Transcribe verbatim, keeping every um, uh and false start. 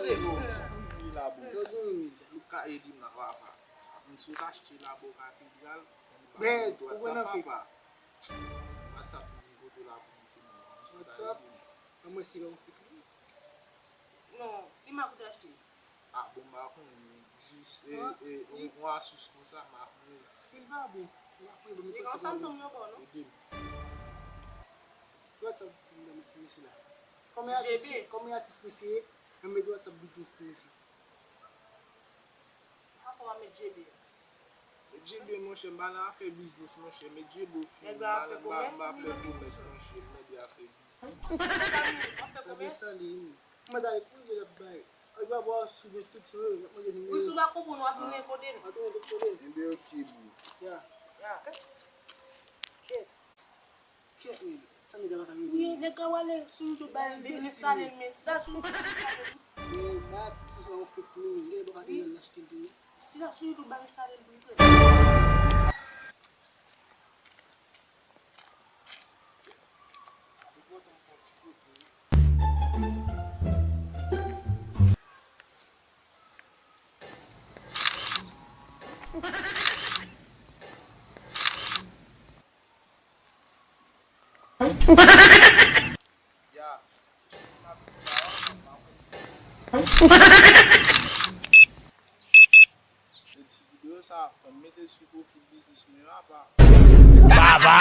Yo gen yon mizè. Nou ka ede m nan, papa. Sa moun sou achte labo katedral. Ben, ou konn anpil. WhatsApp, papa. WhatsApp, m kote la pou m konnen. WhatsApp? Mwen se yon fik li. Non, ki mak ou te achte? Ah, bon, m pa konnen, men jis, e, e, yon, yon Asus konsa, m pa konnen. Si l pa bon, ou pa konnen, bon, men li gen yon Samsung yo bon, non? Ede m. WhatsApp pou m met mesye la. Kòman atis, kòman atis mesye, mwen met WhatsApp biznis pou mesye. Apa w ap met J B a? Met J B, monchè, m pa nan afè biznis, monchè. Met J B w fini. M pa nan, m pa, m pa fè komès, monchè. M nan de afè biznis. W ap fè komès? Mwen ta ale kounye l ap bay. Ay, papa, w ap sou restriksyon yo, y ap mande nimewo. Ou sou pa konprann, w ap tounen kote l. W ap tounen kote l. Enben, ok, bro. Ya. Ya. Kèt. Kèt, men. Sa medam ap ap ede. Wi, nèg ka wale sou YouTube, ba l, vin enstale l, men. Sou YouTube, ba l, vin enstale l. Men, ba ki jan w fèt, men, lè w pa te al achte l tou. Si l ap sou YouTube, ba l enstale l pou l fè. Ya. Ti videyo sa, fò m mete sou pwofil biznis mwen apa. Baba!